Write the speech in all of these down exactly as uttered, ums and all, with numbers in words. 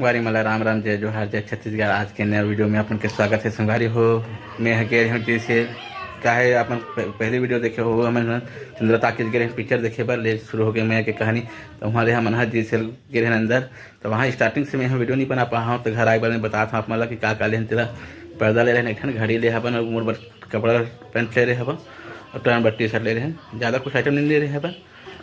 संगवारी मन ला राम राम, जय जोहार, जय छत्तीसगढ़। आज के नया वीडियो में अपन के स्वागत है संगवारी हो। मैं ह गे रहेंव जैसे, काहे अपन प-, पहली वीडियो देखे हो, हमन चंद्रा टाकीज गे रहेन पिक्चर देखे बर, ले शुरू हो गए मैं के कहानी। तो वहाँ ले हमन ह जैसे गे रहेन अंदर, तो वहाँ स्टार्टिंग से मैं ह वीडियो नहीं बना पाहा हूँ, तो घर आए बर मैं बतात हूँ आप मन ला कि का का लेहन। तेला पर्दा ले रहेन, एक ठन घड़ी ले हवन, और मोर बर कपड़ा पैंट ले रहे हवन, और टर्न बर टी शर्ट ले रहेन। ज़्यादा कुछ आइटम नहीं ले रहे हवन।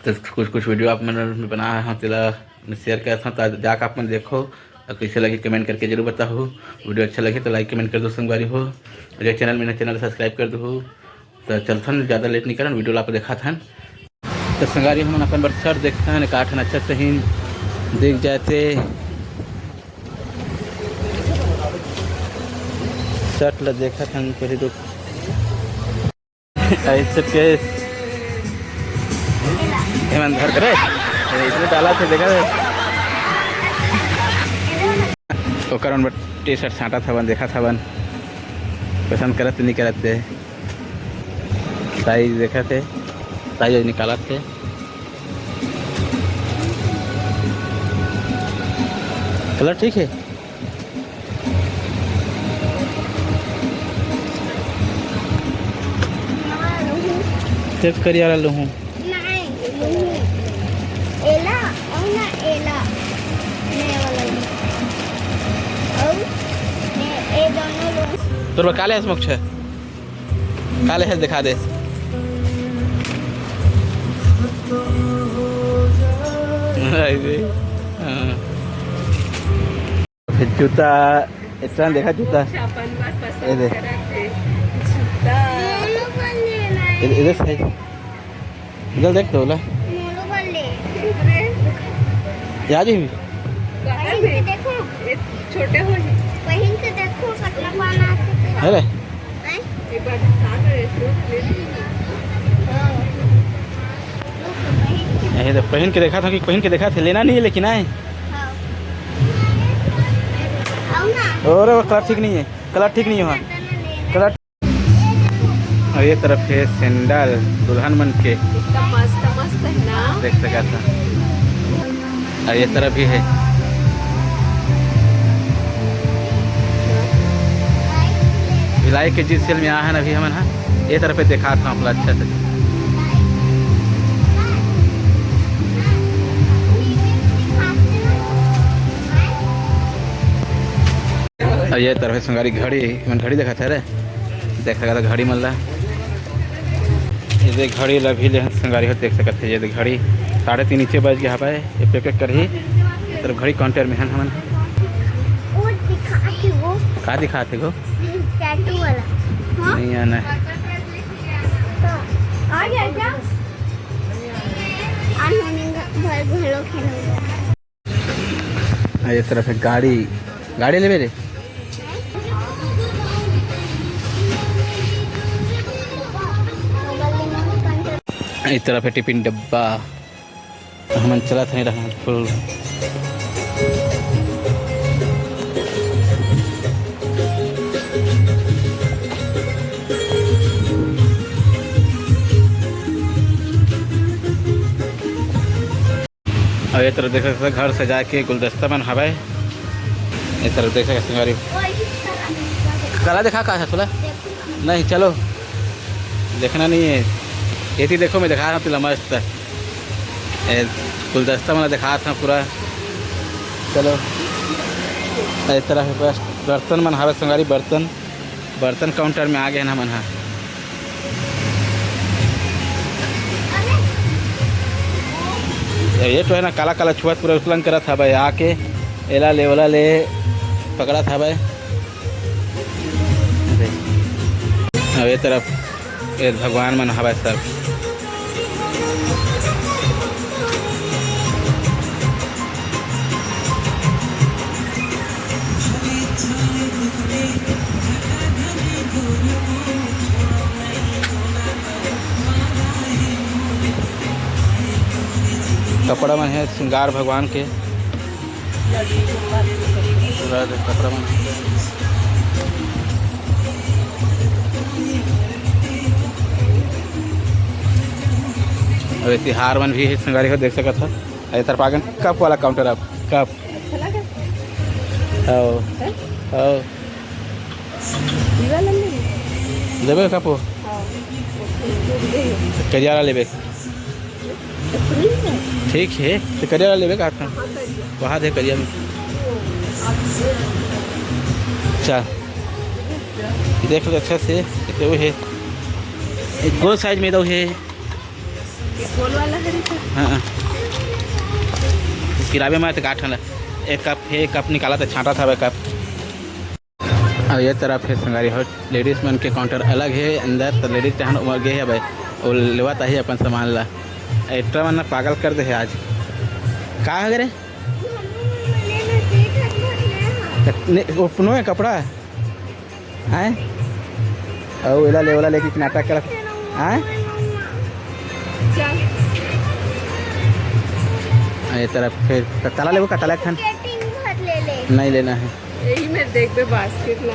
तो कुछ कुछ वीडियो आप मन में बनाए हव, तेला मैं शेयर करत हव, त जाके आप मन देखो और कैसे लगी कमेंट करके जरूर बताओ। वीडियो अच्छा लगे तो लाइक कमेंट कर दो संगवारी हो, और ये चैनल में नया चैनल सब्सक्राइब कर दो। तो चलथन, ज़्यादा लेट नहीं करन, वीडियो ला आप दिखात हन। तो संगवारी हमन अपन बर शर्ट देखत हन, एक आठ ठन अच्छा सही दिख जाते। शर्ट ला देखत हन पहले तो ऐसे के एमन धर करे, ए, इसमें डाला थे, देखा थे। ओकर मन बर टी शर्ट छांटा था बन, देखा था बन, पसंद करत नहीं करत थे, साइज देखा थे, साइज निकाला थे। कलर ठीक है। तेज करिया ला लूहूँ। नहीं, लूहूँ। एला, और ना एला। मैं वाला लूँ। और मैं ए दोनों लूँ। तोर बर का ले हस मोक्ष? का ले हस, दिखा दे। हाँ। फिर जूता, इस तरह देखा जूता। मोक्ष अपन बर पसंद ये दे। करत हे। जूता। मोलो बर लेना है। इधर, इधर से। इधर देख तो बोला। मोलो बर ले। अरे। ये आ जाइए। पहन के देखो। ये छोटे हो। पहन के देखो, कतना पाना है तेरा। है रे? हैं? एक बार दिखा दो, ये सूट ले ली। हाँ। यही तो पहन के देखा था कि पहन के देखा थे, लेना नहीं है लेकिन आए। हाँ। और वो कलर ठीक नहीं है, कलर ठीक नहीं है वहाँ। कलर। और ये तरफ है सैंडल दुल्हन मन के। एकदम मस्त मस्त है ना। देख सका था। और ये तरफ भी है। भिलाई के जिस सेल में आ है ना अभी हमन हा, ये तरफ पे देखा था आप लोग अच्छा से। और ये तरफ संगवारी घड़ी, मन घड़ी देखा था रे, देख सकत हा घड़ी मन ला। ये दे घड़ी ला भी लेहन संगवारी हो, देख सकत हे ये दे घड़ी साढ़े तीन नीचे बज गया हवाए, ये पे पे करही। ये तरफ घड़ी काउंटर में हन हमन। वो दिखा के वो का दिखाते हो? टैटू वाला। हाँ? नहीं आना है। तो आ गया क्या? अनहोनी घर घलो खेलूंगा। आ, ये तरफ है गाड़ी, गाड़ी लेबे रे। इस तरफ है टिफिन डब्बा। हमन चलत हन रहा फुल। अउ ये तरफ देख सकत हव, घर सजा के गुलदस्ता मन हवय। ये तरफ देख सकत हव, संगवारी। कला दिखा का है तोला? नहीं, चलो, देखना नहीं है। ये थी देखो, मैं दिखा रहा हूँ तुला मस्त। ये गुलदस्ता मन दिखा था पूरा। चलो, ये तरफ बस बर्तन मन हवय, संगवारी, बर्तन। बर्तन काउंटर में आ गए ना मन हा। ये तो है ना, काला काला छुआत पूरा उतलन करत हवय आके, एला ले ओला ले पकड़त हवय। अब ये तरफ ये भगवान मन हवय सब। कपड़ा मन हे श्रृंगार भगवान के। पूरा दे कपड़ा मन। अउ एती हार मन भी हे, संगवारी हो देख सकत हव। अउ ए तरफ आगेन कप वाला काउंटर, अब कप। अच्छा लगा? हव। हैं? हव। ई वाला ले ले। लेबे का पो? हाँ। करिया वाला लेबे। ठीक है, तो करिया वाला लेबे का था? हाँ, करिया। वहाँ दे करिया में। चल, देख ले अच्छा से, तो वो है। एक गोल साइज में दो है। ये गोल वाला है रे। हाँ, हाँ। किराबे में तो काट हला। एक कप है, कप निकाला था, छांटा था वह कप। और ये तरफ है संगारी हो, लेडीज मन के काउंटर अलग है, अंदर तो लेडीज टहन उमर गए है भाई, वो लेवत आही अपन सामान ला। एक्टर मन ना पागल कर दे है आज। का हगे रे? ने, वो पुनो है कपड़ा। हैं? अउ एला ले, ओला लेके नाटक करत। हैं? चल। ये तरफ फिर त-, ताला लेबो का? ताला खान? नहीं लेना है। यही मैं देखबे बास्केट ना।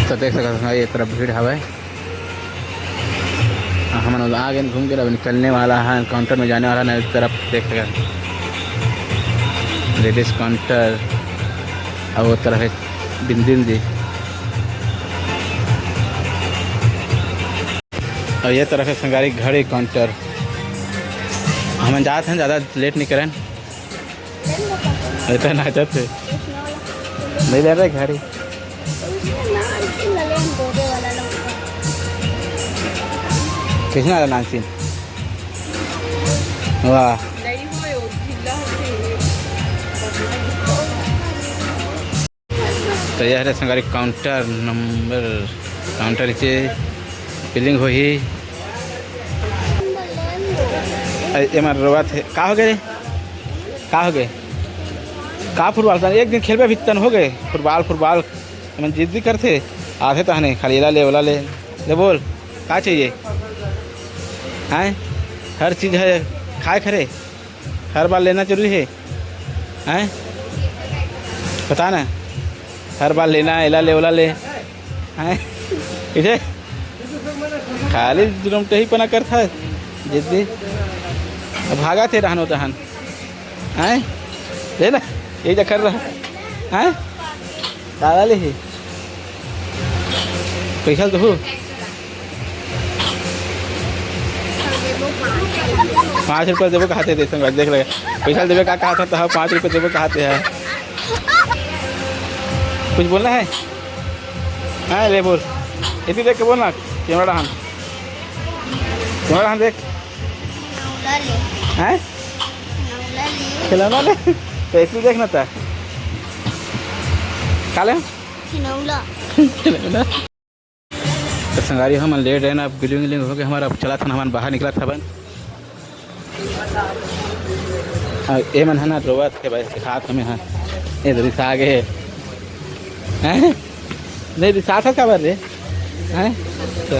तो देख सकत हो, ये तरफ भीड़ हवय। हमन आ गए घूम के, अब निकलने वाला है, काउंटर में जाने वाला है, नई तरफ देख सकत। लेडीज काउंटर, और वो तरफ है बिंदिन जी, और ये तरफ है संगारी घड़ी काउंटर। हमन जात हैं, ज़्यादा लेट नहीं करन। ऐसा नाचत है। नहीं ले रहे घड़ी। कृष्णा वाला नाचीन। वाह। तो यह है संगवारी काउंटर नंबर, काउंटर के बिलिंग होही। ए, एमा रोवत हे। का हो गए रे? का हो गए? का फुटबॉल? एक दिन खेलबे भी तन हो गए। Football, football. एमन जिद्दी करथे। आथे तहने खाली एला ले, ओला ले। ले बोल, का चाहिए? हैं? हर चीज़ है, खाए खरे। हर बार लेना जरूरी है? हैं? बता ना। हर बार लेना, एला ले, ओला ले। हैं? इसे खाली जुलम टही पना करथा। जिद्दी। अब भागा थे रहनो तहन। हैं? ले ना। ये जखर रहा। हैं? दादा ले ही। पैसा तो हो। पाँच रुपया देबो कहते थे संग, देख ले। पैसा देबे का कहत हे, तो हाँ, पाँच रुपया देबो कहते हैं। कुछ बोलना है? हाँ, ले बोल। इधर देख के बोल ना, कैमरा डहान। कैमरा डहान देख। नौला ले। हैं? नौला ले। खिलौना ले। तो इधर देख ना ता। का ले? खिलौना। तो संगवारी हमन लेट रहे ना, अब ग्लिंग ग्लिंग हो गए हमारा, अब चलत हन, हमन बाहर निकलत हवन। अब ए मन ह ना रोवत हे भाई, हाथ में ह, ए रिसा गे हे। हैं? नहीं, रिसात हस काबर रे? हैं? तो